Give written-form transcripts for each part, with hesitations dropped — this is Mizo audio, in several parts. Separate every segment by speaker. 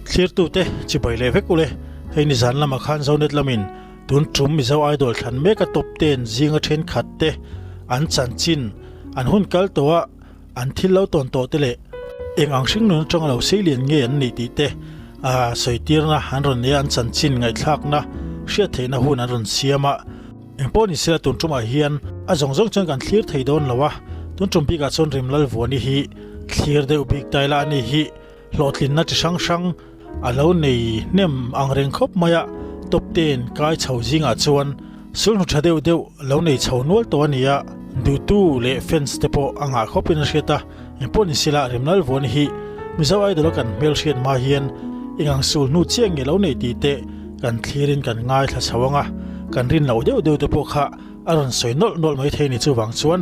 Speaker 1: Thlirtute chibai leh vek ule, hei nizan lamah khan Zonet lamin tun tum Mizo Idol thlan mek a top ten zinga thenkhat te an chanchin an hun kal tawh a, an thil lo tawn tawh te leh eng ang hringnun atanga lo sei lian nge an nih tih te a sawi tirna an rawn nei a, an chanchin ngaihthlakna hriat theihna hun an rawn siam a. Engpawh ni sela tun tumah hian a zawng zawng chuan kan thlir thei dawn lo a, tun tum bikah chuan Rimlal Vuani hi thlir deuh bik ta ila a ni hi hlawhtlinna chi hrang hrang a lo nei hnem ang reng khawp mai a, top ten kai chho zingah chuan sulhnu tha deuh deuh lo nei chho nual tawh a ni a, duhtu leh fans te pawh a ngah khawpin a hriat a, engpawh ni sela Rimlal Vuani hi Mizo Idol a kan hmelhriat hma hian engang sulhnu chiah nge lo nei tih te kan thlirin kan ngaithla chho ang a, kan rin loh deuh deuh te pawh kha a rawn sawi nawlh nawlh mai thei a ni chuvang chuan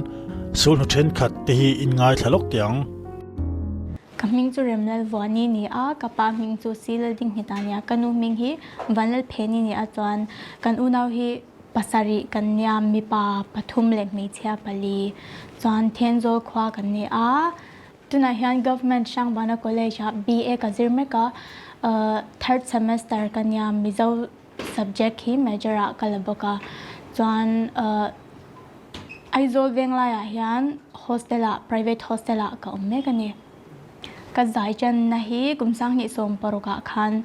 Speaker 1: sulhnu thenkhat te hi in ngaithla lawk teh ang.
Speaker 2: Ka hming chu Remlal Vuani ni a, ka pa hming chu Silal Dinghita nia, ka nu hming hi Vanlal Pheni ni a chuan kan unau hi pasarih kan nia, mipa pathum leh hmeichhia pali chuan Thenzawl khua kan ni a, tunah hian Government Hrangbana College ah BA ka zir mek a, third semester ka nia, Mizo subject hi major ah ka la bawk a, chuan Aizawl Venglaiah hian hostel ah private hostel ah ka awm mek a ni. Ka zai channa hi kum sanghnih 16 ah khan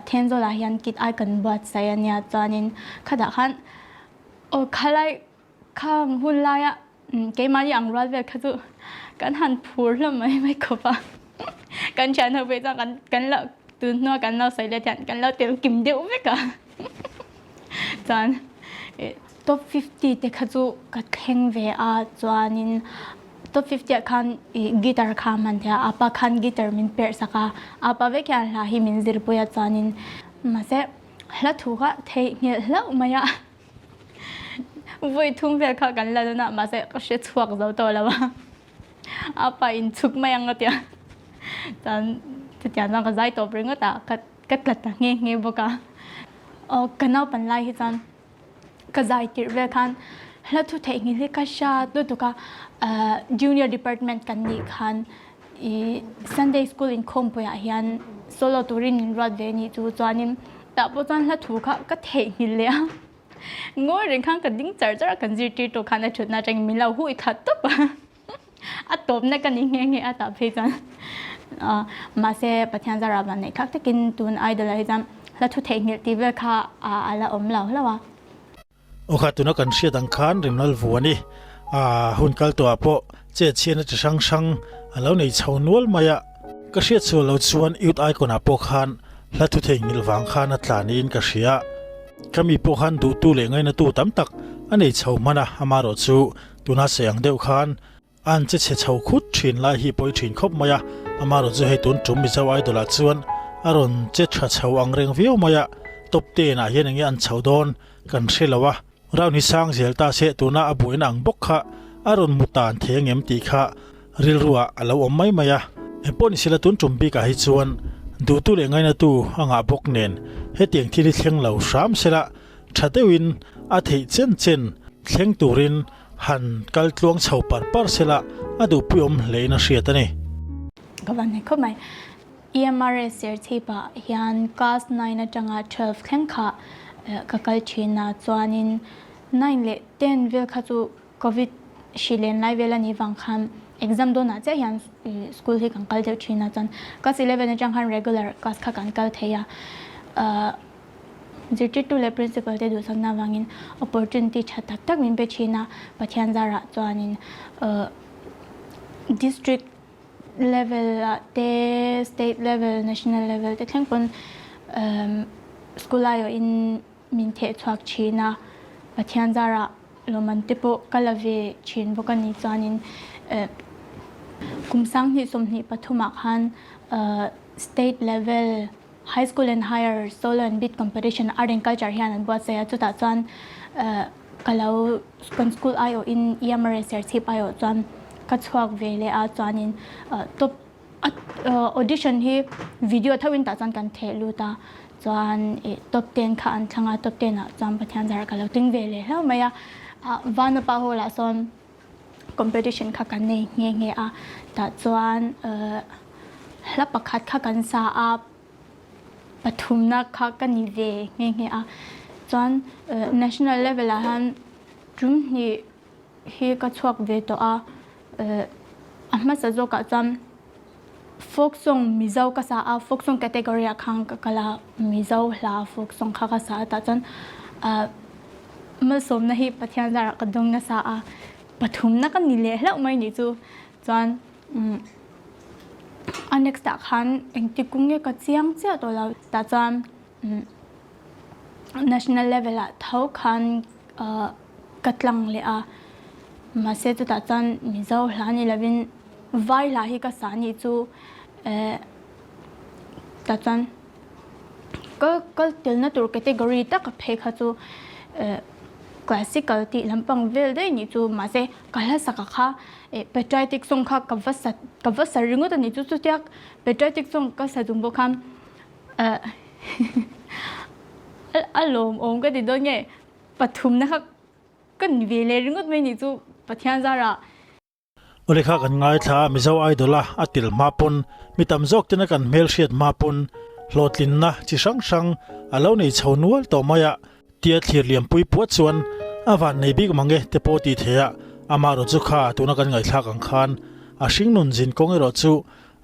Speaker 2: Thenzawl ah hian kit ai kan buatsaih a nia chuanin khatah khan aw khalai khang hun laia keimahni ang rual vel kha chu kan han phur hlawm mai mai khawp a kan thian ho phei chuan kan kan lo tun hnua kan lo sawi let hian kan lo tel kim deuh vek a chuan Top 50 te kha chu ka thleng ve a chuanin top 50 ah khan i guitar kha hman thei a apa khan guitar min perh sak a apa vek hian hla hi min zirpui a chuanin mahse hla thu kha theihnghilh hlauh mai a vawi thum vel kha kan la dawn a mahse ka hre chhuak zo tawh lo a apa in chhuk mai ang a tia chuan chutiang chuan ka zai tawp ringawt a ka ka tla ta nghe nghe bawk a aw ka naupan lai hi chuan Ka zai tirh vel khan hla thu theihnghilh hi ka hriat lutuk a, junior department kan nih khan ih Sunday school inkhawmpuiah hian solo turin min ruat ve a nih chu chuanin tah pawh chuan hla thu kha ka theihnghilh leh a, ngawi reng khan ka ding char char a kan zirtirtu khan a thutna atangin min lo hui khat tawp a, a tawpna ka ni nghe nghe a tah phei chuan mahse Pathian zara van neih thlak takin tun idol ah hi chuan hla thu theihnghilh tih vel kha a la awm lo hlauh a.
Speaker 1: Aw kha tuna kan hriat ang khan Rimlal vu a ni. A hun kal tawhah pawh chet chhiatna chi hrang hrang a lo nei chho nual mai a. Ka hriat chhuah lo chuan Youth Icon ah pawh khan hla thu theihnghilh vang khan a tla niin ka hria. Ka mi pawh khan duhtu leh ngainatu tam tak a nei chho hman a, amaherawh chu Tuna sawi ang deuh khan an che chhe chho khut thin lai hi pawi thin khawp mai a, amaherawh chu hei tun tum Mizo Idol ah chuan a rawn che tha chho ang reng viau mai a, top ten ah hian enge an chho dawn kan hre lo a, round hi sang zel ta se tuna a buaina ang bawk kha a rawn mu tan thei angem tih kha rilru ah a lo awm mai mai a, engpawh ni sela tun tum bik ah hi chuan duhtu leh ngainatu a ngah bawk nen hetiang thil hi thleng lo hram sela Tha deuhin a theih chen chen thleng turin han kal tluang chho par par sela a duhpuiawm hlein a hriat a ni.
Speaker 2: Ka van hne khawp mai. EMRS Serchhip-ah hian class 9 atanga 12 thleng kha ka kal thin a, chuanin 9 leh 10 vel kha chu Covid hri len lai vel a nih vang khan exam dawnah chiah hian school hi kan kal deuh thin a, chuan class 11 atang khan regular class kha kan kal thei a. Zirtirtu leh Principal te duhsakna avangin opportunity tha tak tak min pe thin a, Pathian zarah chuanin District level ah te, State level, National level te thleng pawn school aiawhin min theh chhuak thin a, Pathian zarah lawmman te pawh ka la ve thin bawk a ni. Chuanin kum 2023 ah khan State level High School and Higher Solo and Beat Competition Art and Culture hian an buatsaih a, chutah chuan ka lo kan school aiawhin EMRA Serchhip aiawh chuan ka chhuak ve leh a, chuanin top audition hi video thoin tah chuan kan theh lut a, chuan top 10 kha an thlang a, top 10 ah chuan Pathian zarah ka lo tling ve leh hlauh mai a, Vanapa Hall ah sawn competition kha kan nei nghe nghe a, tah chuan hla pakhat kha kan sa a. pathumna kha ka ni ve nghe nghe a. Chuan national level ah hian tum hnih hi ka chhuak ve tawh a, a hmasa zawkah chuan folk song Mizo ka sa a, folk song category ah khan ka kal a, Mizo hla folk song kha ka sa a tah chuan malsawmna hi Pathian zarah ka dawng nasa a, pathumna ka ni leh hlauh mai nih chu chuan a next ah khan engti kung nge ka chiang chiah tawh lo tah chuan national level ah tho khan ka tlang leh a mahse chutah chuan Mizo hla ni lovin vai hla hi ka sa nih chu tah chuan ka kal telna tur category taka phei kha chu classical tih lampang vel daih nih chu mahse ka hla saka kha patriotic song kha ka va sa ka va sa ringawt a ni chu chutia patriotic song ka sa chung pawh khan a lawmawm ka ti dawn nge pathumna kha ka ni ve leh ringawt mai nih chu Pathian zarah.
Speaker 1: Awle kha kan ngaithla a, Mizo Idol a a tel hma pawn mi tam zawk tena kan hmelhriat hma pawn hlawhtlinna chi hrang hrang a lo nei chho nual tawh mai a, tia thlir liampui puat chuan a van nei bik mang e te pawh tih theih a, amaherawh chu kha tuna kan ngaihthlak ang khan a hringnun zin kawng erawh chu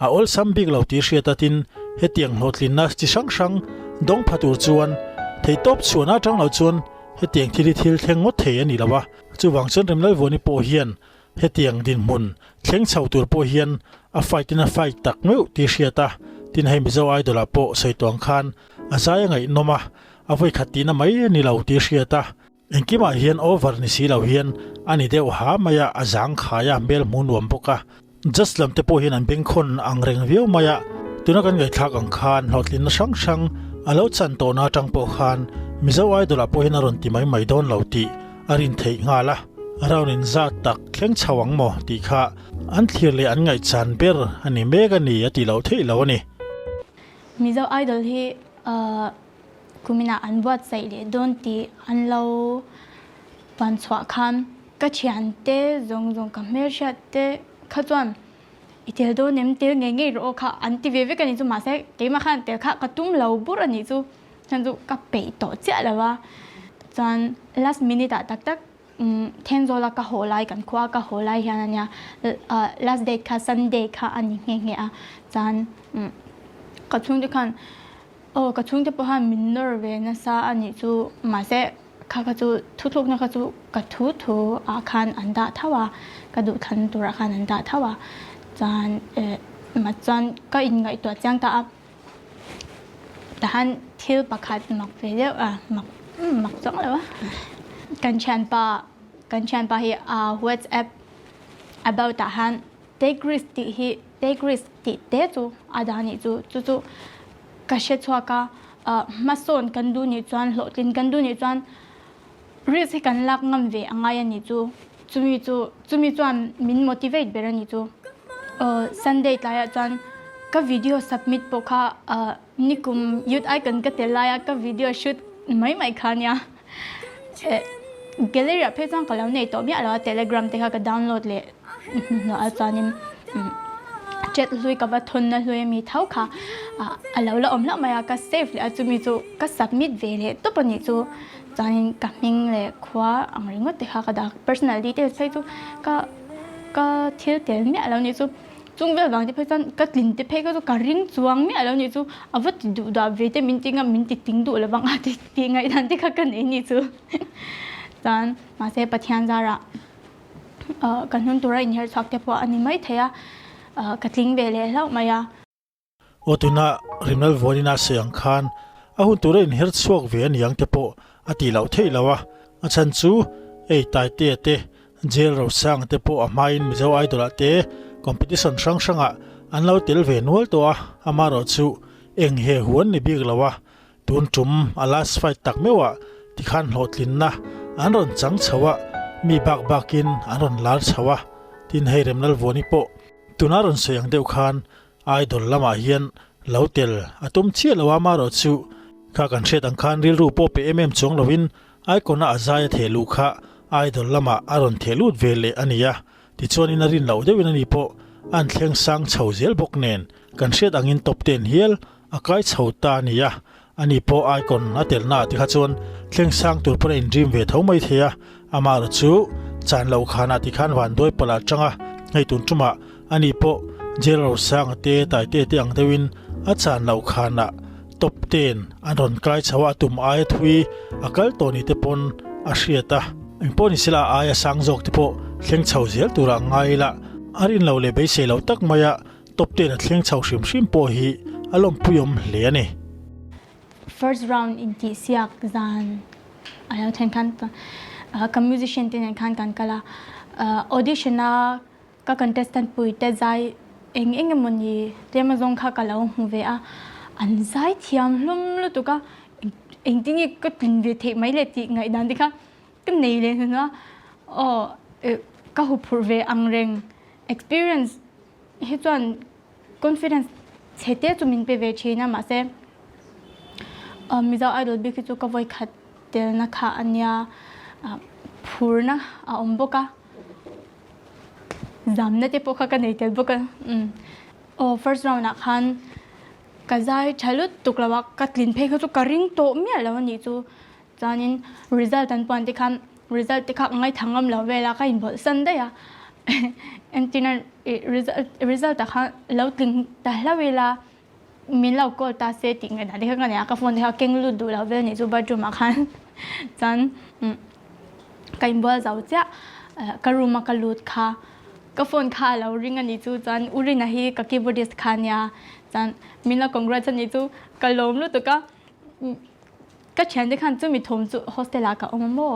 Speaker 1: a awlsam bik lo tih hriat atin hetiang hlawhtlinna chi hrang hrang dawng pha tur chuan theihtawp chhuahna atang lo chuan hetiang thil hi thil thleng ngawt thei a ni lo a, chuvang chuan Remlalvuani pawh hian Hetiang dinhmun thleng chho tur pawh hian a fight in a fight tak meuh tih hriat a, tin hei Mizo Idol ah pawh sawi tawh ang khan a zai a ngaihnawm a, a vawi khat tihna mai a ni lo tih hriat a, engkimah hian over ni si lo hian a ni deuh ha mai a, a zang khai a, hmel hmu nuam bawk a. Judge lam te pawh hian an bengkhawn ang reng viau mai a, tuna kan ngaihthlak ang khan hlawhtlinna hrang hrang a lo chan tawhna atang pawh khan Mizo Idol ah pawh hian a rawn ti mai mai dawn lo tih a rin theih nghal a, round in zat tak thleng chho ang maw tih kha an thlir leh an ngaihchan ber a ni mek a ni a tih loh theih lo a ni.
Speaker 2: Mizo Idol hi kuminah an buatsaih leh dawn tih an lo van chhuah khan Ka thiante zawng zawng ka hmelhriat te kha chuan i tel dawn em tel ngei ngei rawh aw kha an ti ve vek a nih chu mahse keimah khan tel kha ka tum lo bur a nih chu chuan chu ka peih tawh chiah lo a chuan last minute ah tak tak Thenzawl a ka haw lai kan khua ka haw lai hian a nia last date kha Sunday kha a ni nghe nghe a chuan ka chhungte khan aw ka chhungte pawh khan min nawr ve nasa a nih chu mahse Kha kha chu thuthlukna kha chu ka thu thu ah khan an dah tho a, ka duhthlan turah khan an dah tho a, chuan eh mah chuan ka inngaihtuah chiang ta a, tahan thil pakhat mak ve deuh a mak mak chuang lo a, kan thianpa kan thianpa hi a whatsapp about ah han take risk tih hi take risk tih te chu a dah nih chu chu chu ka hre chhuak a. Hmasawn kan duh nih chuan hlawhtlin kan duh nih chuan risk hi kan lak ngam ve a ngai a nih chu. Chumi chu chumi chuan min motivate ber a nih chu. Sunday tlaiah chuan ka video submit pawh kha nikum youth icon ka tel laia ka video shoot mai mai kha nia. Gallery ah phei chuan ka lo nei tawh miah lo a telegram te kha ka download leh hnuhnawh a chuanin chat hlui ka va thawn na hlui ami tho kha a lo la awm hlauh mai a ka save leh a chumi chu ka submit ve leh tawp a nih chu chuanin ka hming leh khua ang ringawt te kha ka dah personal details phei chu ka ka thil tel miah lo nih chu. Chung vel vang te phei chuan ka tlin te phei kha chu ka ring chuang miah lo nih chu a va ti duh dah ve te min ti ngam min ti ting duh lovang a ti tih ngaihdan te kha ka nei nih chu chuan mahse Pathian zarah ka hnun tura inher chhuak te pawh a ni mai thei a ka tling ve leh hlauh mai a.
Speaker 1: Aw tuna Rinal Vuanina sawi ang khan a hun tura inher chhuak ve a niang te pawh a tih loh theih lo a, a chhan chu ei Taitea te, Jail Rosanga te pawh a hmain Mizo Idol ah te competition hrang hrangah an lo tel ve nual tawh a, amaherawhchu eng he hu an ni bik lo a, Tun tum a last fight tak meuh ah tikhan hlawhtlinna an rawn chang chho a, mi bak bakin an rawn lar chho a, tin hei Remlalvuani pawh tuna rawn sawi ang deuh khan idol lamah hian lo tel a tum chiah lo a, amaherawhchu kha kan hriat ang khan rilru pawh pe em em chuang loin icon a a zai a theh luh kha idol lamah a rawn theh lut ve leh a ni a, tichuanin a rin loh deuhin ani pawh an thleng sang chho zel bawk nen kan hriat angin top ten hial A kai chho ta a ni a. Ani pawh Icon a telna ah te kha chuan thleng sang tur pawn a inrim ve tho mai thei a, amaherawh chu chan loh khanah ti khan vanduai palh ah tang a, hei tun tumah ani pawh Jail Rosanga te Taite te ang deuhin a chan loh khanah top ten an rawn kai chho a, a tum aia thui a kal tawh ni te pawn a hriat a, engpawh ni sela a aia sang zawk te pawh thleng chho zel turah ngai ila a rin loh leh beisei loh tak maia Top ten a thleng chho hrim hrim pawh hi a lawmpuiawm hle a ni.
Speaker 2: First round intihsiak zan a lo thlen khan ka musician te nen khan kan kal a, audition a ka contestant pui te zai eng eng emaw ni tlem azawng kha ka lo hmu ve a, an zai thiam hlum lutuk a, engtin nge ka tlin ve theih mai le tih ngaihdan te kha ka nei leh hnuhnawh a, aw ka huphurh ve angreng experience Hi chuan confidence chhe te chu min pe ve thin a mahse Mizo Idol bik hi chu ka vawi khat telna kha a nia phurna a awm bawk a zamna te pawh kha ka nei tel bawk a aw first round ah khan ka zai tha lutuk lo a ka tlin phei kha chu ka ring tawh miah lo a nih chu. Chuanin result an puan te khan result te kha ngaithla ngam lo vel a ka inbawlh san daih a entirna result result ah khan lo tling ta hlauh ila min lo call ta se tih ngaihdan te kha ka nei a ka phone te kha keng lut duh lo vel anih chu bathroom ah khan chuan ka inbual zo chiah ka room a ka lut kha ka phone kha a lo ring anih chu chuan u Rina hi ka keyboardist kha ania chuan min lo congrats anih chu ka lawm lutuk a. Ka thiante khan chumi thawm chu hostel ah ka awm a maw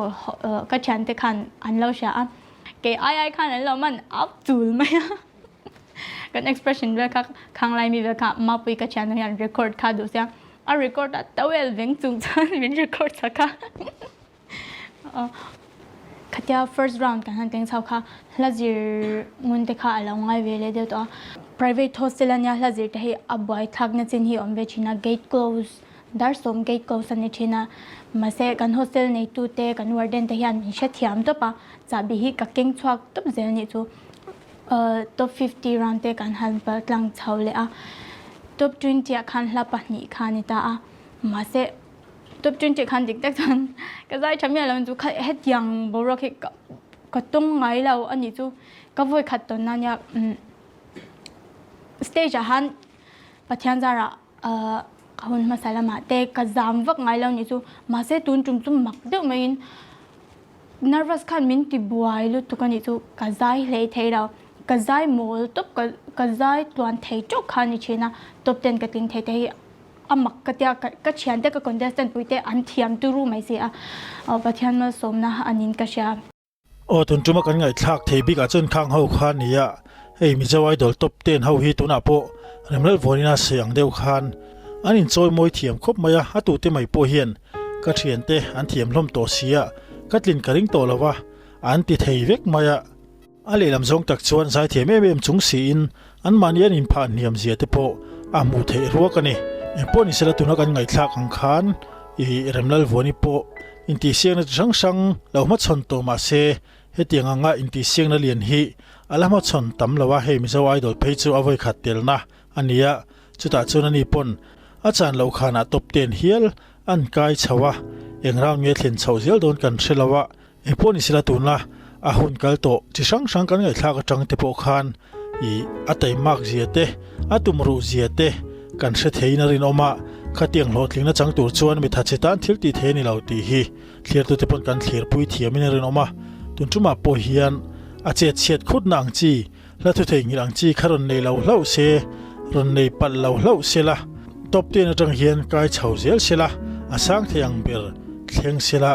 Speaker 2: ka thiante khan an lo hria a kei ai ai khan an lo man up chul mai a kan expression vel kha khang lai mi vel kha mapui ka thian hian record kha duh sia a record a towel veng chung chuan min record sak a Khatia first round kan han teng chho kha hla zir ngun te kha a lo ngai ve leh deuh tawh a. Private hostel ania hla zir te hi a buai thlakna chin hi a awm ve thin a, gate close dar sawm gate close a ni thin a. Mahse kan hostel neitu te kan warden te hian min hrethiam tawp a, chahbi hi ka keng chhuak tawp zel nih chu top 50 round te kan han pal tlang chho leh a. Top 20 ah khan hla pahnih kha a ni ta a, mahse Top 20 khan dik tak chuan ka zai tha miah lo chu hetiang boruak hi ka tawng ngai lo a nih chu ka vawi khat tawn na nia stage ah han Pathian zarah ka hun hmasa lamah te ka zam vak ngai lo nih chu mahse tun tum chu mak deuh maiin nervous khan min ti buai lutuk a nih chu ka zai hlei thei lo ka zai mawl tawp ka zai tluan thei teuh kha a ni thin a top ten ka tling thei te hi A mak ka tia ka thiante ka contestant pui te an thiam turu mai si a Pathian malsawmna a nin ka hria.
Speaker 1: Aw tun tuma kan ngaihthlak thei bik ah chuan khang ho kha nia hei Mizo Idol top ten ho hi tunah pawh Remlal Vuanin a sawi ang deuh khan an inchawi mawi thiam khawp mai a a tute mai pawh hian ka thiante an thiam hlawm tawh sia ka tlin ka ring tawh lo a an ti thei vek mai a. A lehlam zawng tak chuan zaithiam em em chung siin anmahni an inphah hniam zia te pawh a hmuh theih ruak a ni. Engpawh ni sela tuna kan ngaihthlak ang khan i Remlalvuani pawh intihsiakna chi hrang hrang lo hmachhawn tawh mah se hetiang anga intihsiakna lian hi a la hmachhawn tam lo a, hei Mizo Idol phei chu a vawikhat telna a ni a, chutah chuan ani pawn a chan loh khanah top ten hial an kai chho a, eng round nge thlen chhoh zel dawn kan hre lo a, Engpawh ni sela tunla a hun kal tawh chi hrang hrang kan ngaihthlak atang te pawh khan i a taimak zia te, a tumruh zia te kan hre theiin a rinawm a, khatiang hlawhtlingna chang tur chuan mi thatchhe tan thil tih thei a ni lo tih hi thlirtute pawn kan thlirpui thiamin a rinawm a, tun tumah pawh hian a chet chhiat khutna ang chi, hla thu theihnghilh ang chi kha rawn nei lo hlauh se, rawn nei palh lo hlauh sela, top ten atang hian kai chho zel sela, a sang thei ang ber thleng sela.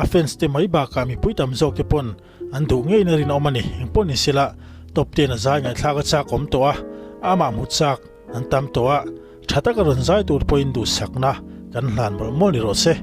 Speaker 1: A fans te mai bakah mipui tam zawk te pawn an duh ngeiin a rinawm a ni. Engpawh ni sela top ten a zai ngaihthlak a chak awm tawh a, amah hmu chak an tam tawh a, tha taka rawn zai tur pawhin duhsakna kan hlan mawlh mawlh ni rawh se.